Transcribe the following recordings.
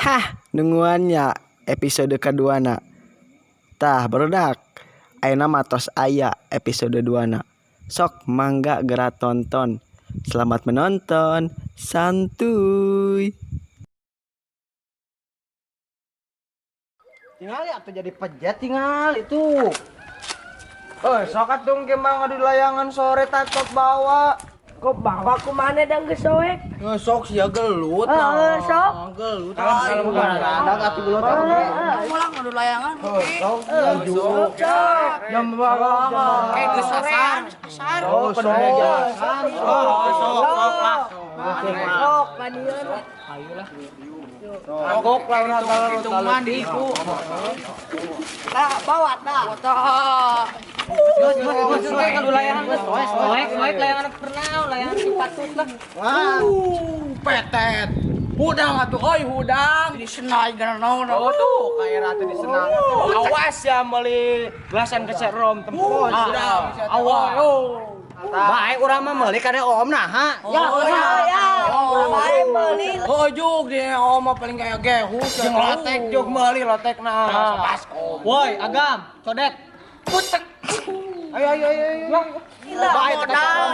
Hah, nungguannya episode kaduana. Tah barudak, ayeuna mah tos aya episode 2 na. Sok mangga gera tonton. Selamat menonton. Santuy. Tinggal ya tuh jadi pejet tinggal itu. Eh, sok atuh ge mah ngadu layangan sore takut bawa. Kok bawa ku mana dang geus soek? Sok sia gelut. Heeh, sok. Gelut. Kalem kalem atuh gelut. Pulang ngadu layangan. Sok sok. Jam berapa? Eh geus asar, asar. Oh, sok. Sok sok lah. Sok kadieu. Ayolah. Kok lawan hitungan di ku. Tah, bawa tah. Tah. Geus geus geus ngadu layangan geus soek soek soek layangan pernah layangan si patut lah. Petet. Hudang atuh euy hudang. Di senai gara naon. Oh tuh kayak ratu di senang. Awas ya meuli gelasan kecerom tempo. Awas. Bae urang mah meuli kana om naha. Ya, ya, ya. Bae meuli. Oh juk di om mah paling kaya gehus. Jeung lotek juk meuli lotek nah. Woi, Agam, codet. Putek. Ayo ayo ayo ayo. Gila, Bae modal.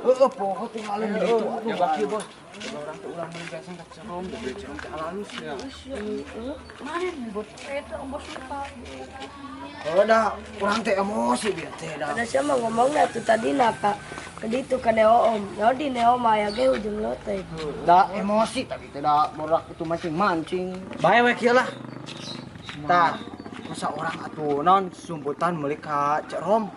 Heeh, pokok tinggalin di itu. Aduh, baki bos. Orang teh ulah meuli gelasan ka cerom, beli cerom teh alus ya. Mana bos eta bos lupa. Oh dah, urang teh emosi bieu teh dah. Ada siapa ngomongnya tuh tadi naka ke ditu ka neo om. Nyaho di neo mah aya ge ujung lotek. Da emosi tadi teh da borak itu mancing-mancing. Bae we kieu lah. Tah, masa orang atuh naon sumputan meuli ka cerom.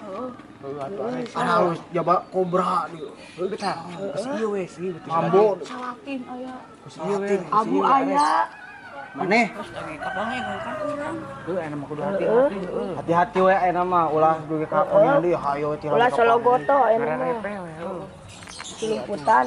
Halus jaba kobra di. Heuh tah. Geus ieu we, sih. Mambo. Salatin aya. Salatin. Abu aya. Maneh. Heuh, enak mah kudu hati-hati heuh. Hati-hati we ayeuna mah ulah dugi ka panggilan deui hayo ti. Ulah sologoto eta mah. Silumputan.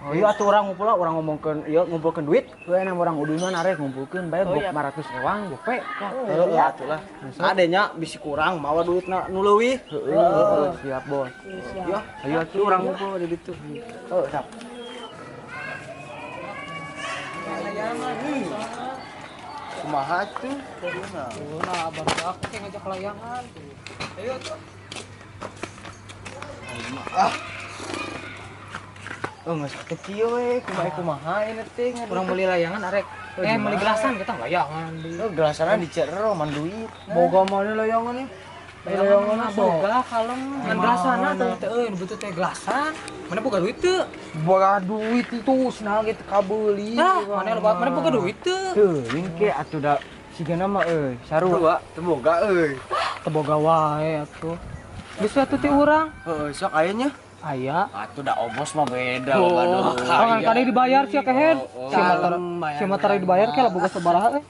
Oh iya atuh urang ngumpul urang ngomongkeun ieu ngumpulkeun duit. Heuh, enak urang udunan arek ngumpulkeun bae gop 500 rewang gope. Heeh atuh lah. Adenya bisi kurang mawa duitna nu leuwih. Heeh, siap bos. Ya, ayo atuh urang ngumpul di ditu. Heuh, siap. Kumaha tuh? Nah, baru aku teh ngajak layangan. Ayo tuh. Ah. Oh, nggak kecil we, kumaha kumaha ini teh. Urang beli layangan arek. Eh, beli gelasan kita layangan beli. Oh, gelasanna dicerero man duit. Boga mana layangan nih? Layangan boga kalem ngan gelasanna tuh teh euy nu butuh teh gelasan. Mana boga duit teu? Boga duit itu senang gitu kabeuli. Tah, mana loba mana boga duit teu? Teuing ke atuh da sigana mah euy, sarua teu boga euy. Teu boga wae atuh. Geus atuh teh urang. Heuh, sok aya nya. Aya. Atuh da obos mah beda loba duit. Kan kali dibayar sia kehed. Si motor dibayar ke lah boga sabaraha euy.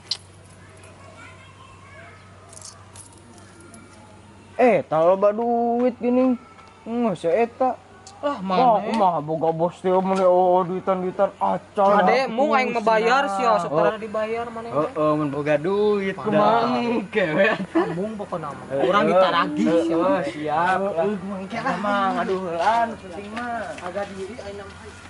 Eh, tah loba duit gini. Geus eta. Lah Wah, mana? kumaha boga bos teh mun oh duitan-duitan acal. Ade mung aing mah bayar sia sok tara dibayar maneh. Heeh, mun boga duit kumaha engke we. Mung pokona mah. Urang ditaragih sia. Heeh, siap. Heeh, engke lah mah ngaduh heulaan penting mah. Agak diri aing mah.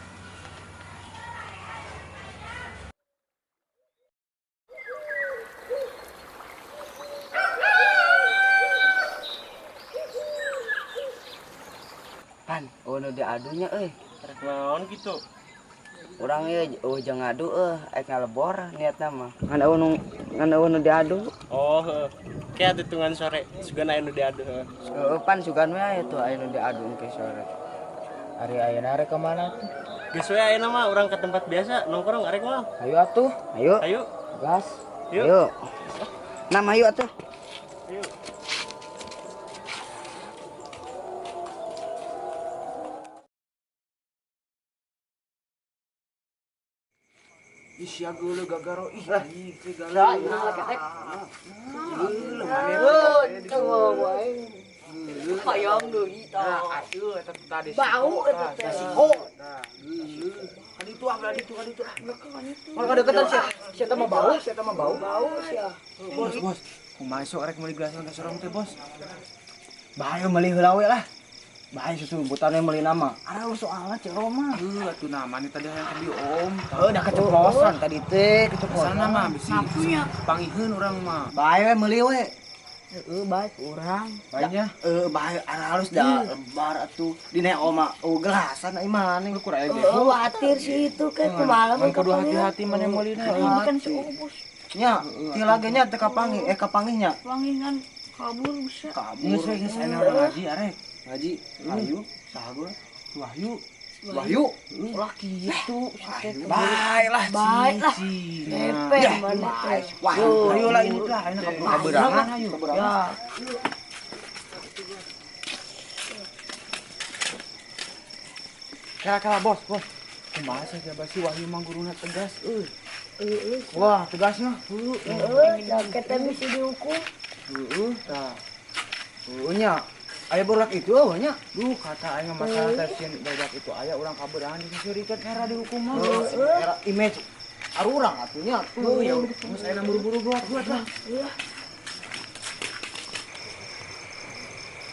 Pan, oh nu diadunya euy. Rek naon gitu. Urang ieu eueuh jeung ngadu euy, aek ngalebor niatna mah. Ngan eueuh nu ngan eueuh nu diadu. Oh, heuh. Kayak hitungan sore, sugan aya nu diadu heuh. Heueuh pan sugan we aya tuh aya nu diadu engke sore. Ari ayeuna rek ka mana tuh? Geus we ayeuna mah urang ke tempat biasa nongkrong arek mah. Ayo atuh. Ayo, Ayo. gas. Yuk. Ayo. Nah, ayo atuh. Ayo. Ih, sia geuleuh gagaro ih. Ih, teh galau. Hayang deui tah. Atuh eta tadi. Bau eta teh. Kan itu ah, itu kan itu ah. Malah deketan sia. Sia mah bau, sia mah bau. Bau sia. Bos, bos. Kumaha sok rek meuli gelasan ka sorong teh, Bos? Bahaya meuli heula we lah. Bahaya susumputan meuli nama. Arah soalna Ceu Rom mah. Heuh atuh nama nih tadi hayang ka Om. Heuh da keceplosan tadi teh, keceplosan mah bisi. Pangiheun urang mah. Bahaya we meuli we. Heeh, bae urang. Bae-nya? Heeh, bae halus da lebar atuh. Dina oma gelasan ai maneh ukur aya ge. Heeh, khawatir sih itu ke kumaha mun kudu hati-hati maneh meulina. Ini kan si Obos. Nya, ti lage nya teu kapanggih, kapanggih nya. Panggih kan kabur bisa. Kabur. Geus geus aya urang ngaji arek. Ngaji. Ayo, saha gua? Wahyu. Wahyu. Ulah kitu. Bae lah. Bae lah. Pepe mana teh. Wah, ayo lah ini lah, ini kaberangan ayo. Ya. Kala bos, bos. Kumaha sih si Wahyu mah guruna tegas euy. Heeh. Wah, tegasnya. Heeh, da kita bisa dihukum. Heeh, tah. Heeh nya. Aya borak itu eueuh nya. Duh, kata aing masalah teh sieun badak itu aya urang kaberangan disisirikeun era dihukum mah. Era image arurang atuh nya. Tuh ya geus ayeuna buru-buru buat lah. Iya.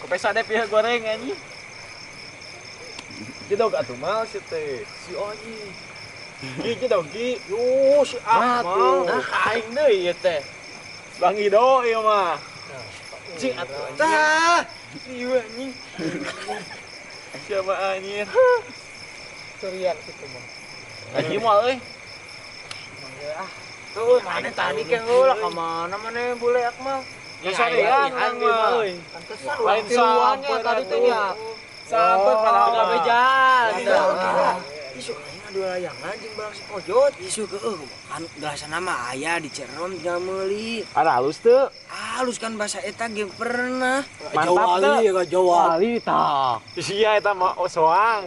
Kopesa deh pihak goreng anjing. Jedog atuh mal si teh. Si anjing. Gi jedog gi. Yo si Akmal. Nah aing deui ieu teh. Bang Ido ieu mah. Cing atuh. Tah. Iya anjing. Siapa anjing? Surian kitu mah. Anjing moal euy. Ah. Tuh mana tadi ke heula ka mana maneh bule Akmal? Ya sorean mah euy. Pantesan urang tiluannya tadi teh nya. Sampet padahal ngabejaan. Isu aing adu layangan jeung barang si Kojot. Isu keueuh kan gelasan mah aya di Cerom tinggal meuli. Ada halus teu? Halus kan bahasa eta ge pernah. Mantap teu? Jawa Ali tah. Sia eta mah soang.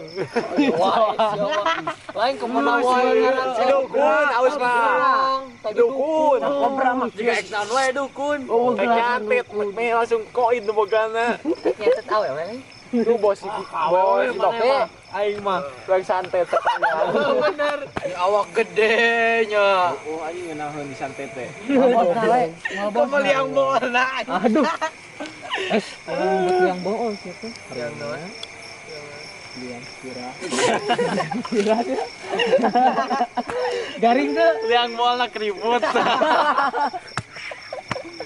Lain kemana wae ngaran si dukun aus mah. Dukun. Kobra mah jiga eksan wae dukun. Nyatet me langsung koin nu bogana. Nyatet awewe. Itu bos si toke aing mah urang santet bener. Di awak gede nya. Oh anjing ngeunaheun di santet teh. Ngobol yang bolna. Aduh. Es, yang bool sih teh. Yang naon? Liang kira. Kira. Garing teh liang bolna keribut.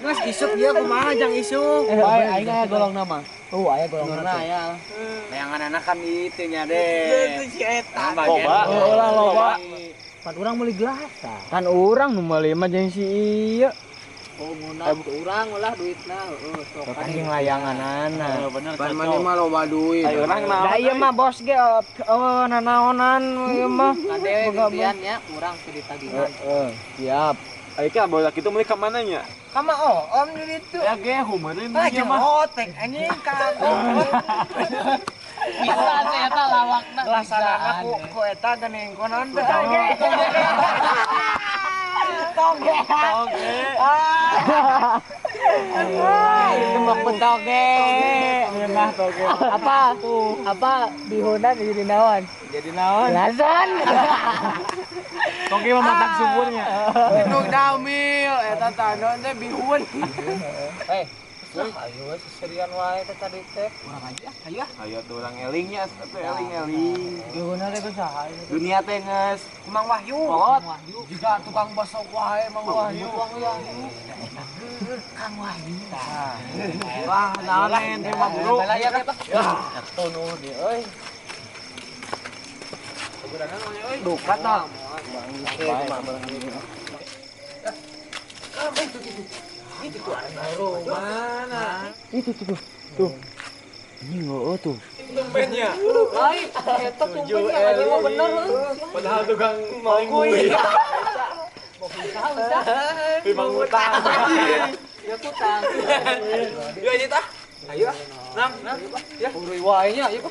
Geus isuk dia kumaha jang isuk. Bae aing aya golong nama. Oh, aya golong nama aya. Layangan anak kan itu nya deh. Itu si eta. Loba. Loba loba. Pan urang meuli gelasan. Kan urang nu meuli mah jeung si ieu. Oh, ngunah urang lah duitna heeh sok. Anjing layanganana. Heeh bener. Pan mane mah loba duit. Ayo urang naon. Da ieu mah bos ge oh nanaonan ieu mah. Kade gantian nya urang teu ditagihan. Heeh, siap. Ayo ka bola kitu meuli ka mana nya? Kama oh, om di ditu. Ya ge humeureun nya mah. Otek anjing kagok. Bisa teh eta lawakna. Gelasanana ku eta geuning konon teh. Toge. Toge. Itu mah toge. Ngeunah toge. Apa? Apa bihuna jadi naon? Jadi naon? Gelasan. Toge mah matak suburnya. Nu damil eta tanon teh bihun. Eh, ayo we seserian wae teh tadi teh. Urang aja, ayo ah. Ayo tuh urang elingnya, atuh eling-eling. Bihunna teh ku saha? Dunia teh geus Mang Wahyu. Kolot. Juga tukang bakso wae Mang Wahyu. Mang Wahyu. Kang Wahyu. Wah, naon teh mah bro. Ya, atuh nuhun ieu euy. Duka tah. Bangke kumaha Itu tuh baru mana? Itu tuh. Tuh. Ini heueuh tuh. Tumbennya. Lain, eta tumben ya anjing mah bener heuh. Padahal tukang maling bui. Memang utang. Ya utang. Yuk aja tah. Ayo ah. Nang, nang. Ya. Uruy wae nya ieu.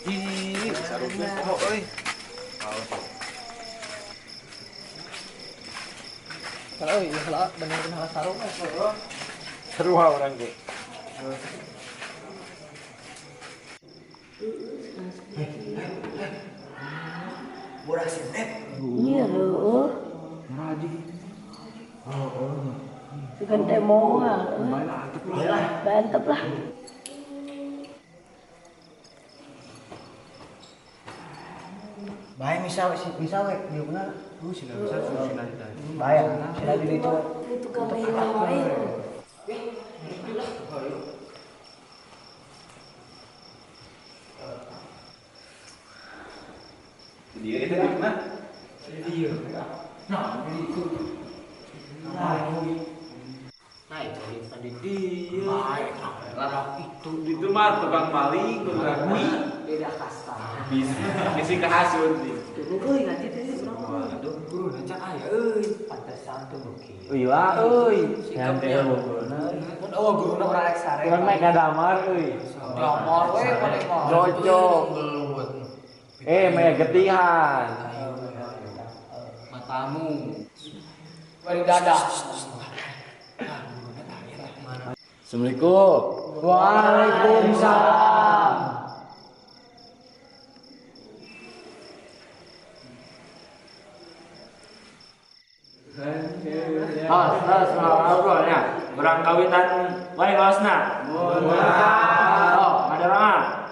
Ih, sarungnya poho euy. Kalau euy, heula bener-bener sarung. Seru orang ge. Borak sendep. Iya heueuh. Meraji. Oh. Sugan teh moal. Mantep lah. Bae misal we diukna. Sina bisa sina tadi. Bae, sina di ditu. Itu ka wae. Dia itu diukna. Dia. Nah, itu. Nah, itu tadi dia. Lah itu mah tukang maling, tukang beda kasta. Bisi kahasut nih. Euy, nanti teh urang. Aduh, guru can aya euy. Pantesan tuh beuki. Lila euy. Sikapnya guruna. Mun eueuh guruna urang rek sare. Urang mah kadamar euy. Damar we maneh mah. Cocok. Meh getihan. Matamu. Bari dada. Assalamualaikum. Waalaikumsalam. Tos, ngobrolnya. Urang kawitan wae ngaosna. Oh, ngadorong.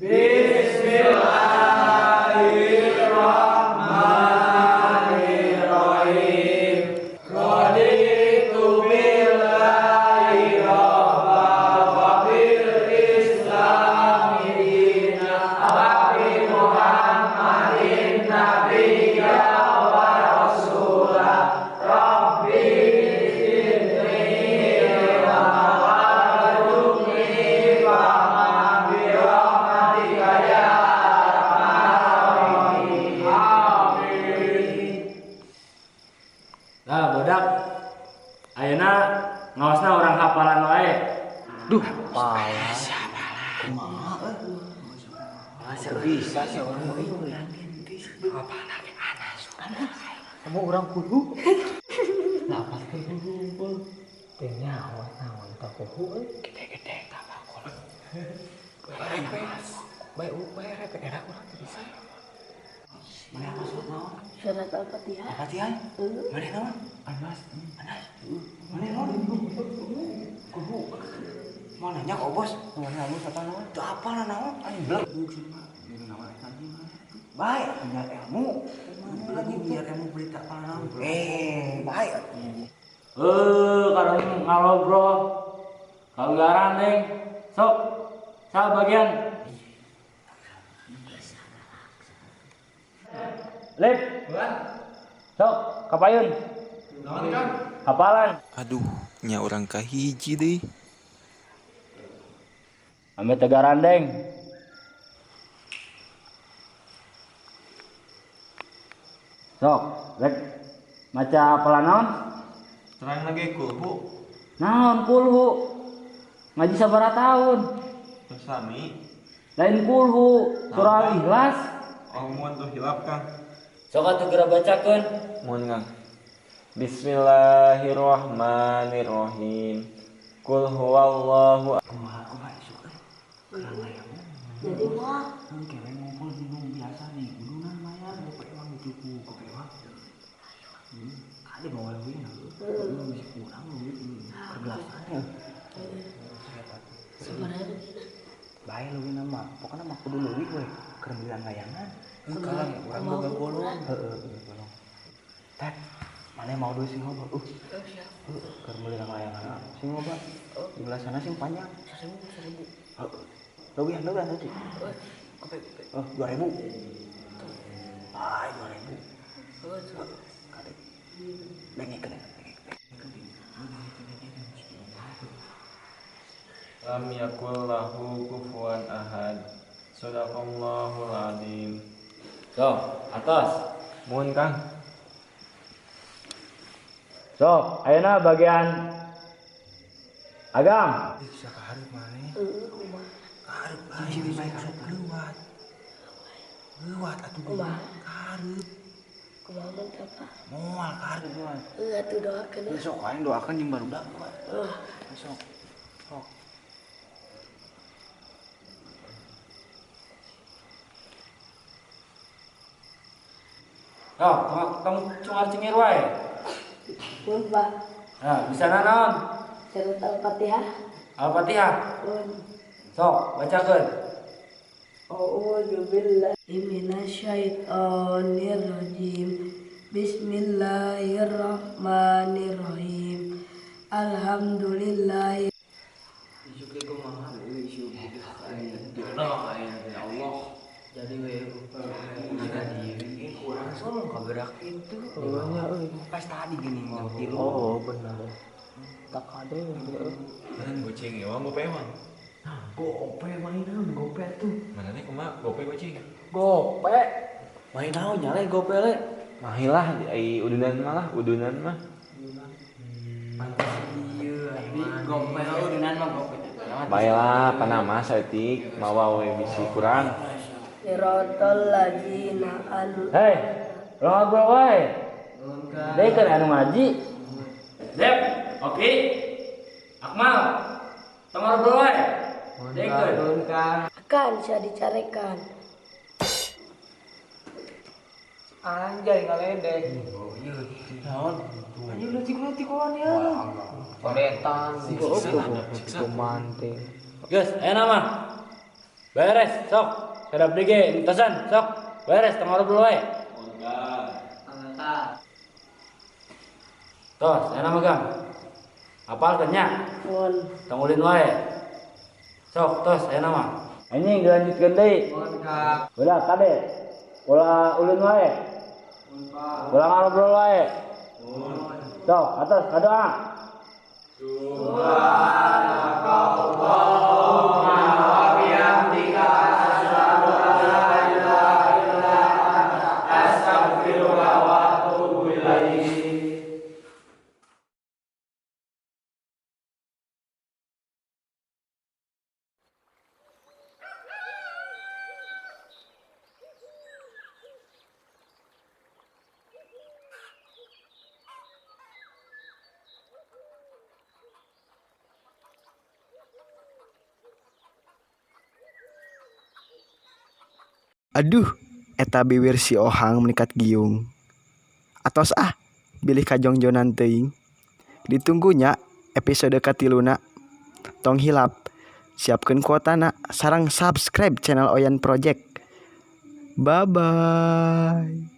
Bismillahirrahmanirrahim. Raditu billahi rabba wa bil islami dina wa bi Muhammadin nabiyya wa rasula. Rabbi zidni ilma warzuqni fahman bi rahmatika ya arhamar rahimin. Amin. Nah, bodak. Ayeuna ngaosna urang hafalan wae. Duh, pala. Kumaha euy? Masa bisa sih orang euy. Apana ge anas. Kamu urang kudu. Lapas teh ngumpul. Teh nyaho naon tah kuhu euy. Gede-gede tabakol. Bae bae rek era urang teh bisa. Mana apa surat naon? Surat Al-Fatihah. Al-Fatihah? Mana naon? Anas. Anas. Mana naon? Kuhu. Mau nanya kok bos? Mau nanya bos apa naon? Teu apa naon? Aing blek. Baik, biar ilmu. Lagi biar ilmu berita apa naon? Baik. Kalau ngalobrol kaluaran deng. Sok, sa bagian. Lip. Sok, kapayun. Hafalan. Aduh, nya urang kahiji deui. Ame tegaran deng. Sok, rek maca hafalan naon? Terang lagi kulhu. Naon kulhu? Ngaji sabaraha tahun? Tersami. Lain kulhu, surah Ikhlas. Oh, mun tuh hilap Kang. Sok atuh geura bacakeun. Mun Kang. Bismillahirrahmanirrahim. Qul huwallahu. Kumaha kumaha isuk euy. Jadi mah kewe ngumpul minum biasa nih. Gunungan mayar gope emang cukup gope emang. Kali bawa leuwih heueuh. Masih kurang leuwih kergelasan. Sabaraha Bae leuwih mah. Pokona mah kudu leuwih we keur meulian layangan. Heuh, urang boga golong. Heeh, golong. Teh, mana mau duit sing loba? Siap. Keur meulian layangan sing loba. Di belah sana sing panjang. 1000 1000. Heeh. Leuwih leuwih tadi. Gope gope. Oh, 2000. Ay, 2000. Heeh. Kade. Dengekeun. Lam yakul lahu kufuwan ahad. Shadaqallahul azim. Sok, atas. Mun Kang. Sok, ayeuna bagian agam. Bisa kahareup maneh. Heeh, kumaha? Kahareup bae bae sok leuwat. Leuwat atuh Kumaha? Kahareup. Kumaha mun teh apa? Moal kahareup moal. Heuh atuh doakeun. Sok aing doakeun jeung barudak. Heeh. Sok. Sok. Sok, tong cungar cingir wae. Mun, Pak. Nah, bisa naon? Surat Al-Fatihah. Al-Fatihah. Mun. Sok, bacakeun. A'udzu billahi minasyaitonir rajim. Bismillahirrahmanirrahim. Alhamdulillah. Isuk ge kumaha? Isuk ya Allah. Jadi we jadi kurang sono kaberak itu. Pas tadi gini jam 3. Oh, benar. Tak ada yang Kan goceng ya, gope emang. Gope main naon gope tuh. Mana nih kumaha gope goceng? Gope. Main naon nyale gope le. Mahilah ai udunan mah lah, udunan mah. Pantes ieu gope udunan mah gope. Baiklah, panama saeutik mawa we bisi kurang. Siratal ladzina an. Hei, lo ngobrol wae. Deui anu ngaji. Dep, oke. Akmal, tong ngobrol wae. Deui. Akan bisa dicarekan. Anjay ngaledek. Oh iya, naon? Anjing leutik-leutik ya. Kodetan. Siksa. Manting. Geus, aya nama. Beres, sok. Sedap DG, entosan, sok. Beres, tong ngobrol wae. Tos, aya nama Gang. Apal teh nya? Mun. Tong ulin wae. Sok, tos, aya nama. Anjing dilanjutkeun deui. Ulah kade. Ulah ulin wae. Ulah ngobrol wae. Sok, atas kadoa. Subhanakallahumma wa bihamdika asyhadu an la ilaha illa anta astaghfiruka wa atubu ilaik. Aduh, eta biwir si Ohang menikat giung. Atos ah, bilih kajongjonan teuing. Ditunggunya episode katiluna. Tong hilap, siapkeun kuotana sareng subscribe channel Oyan Project. Bye bye.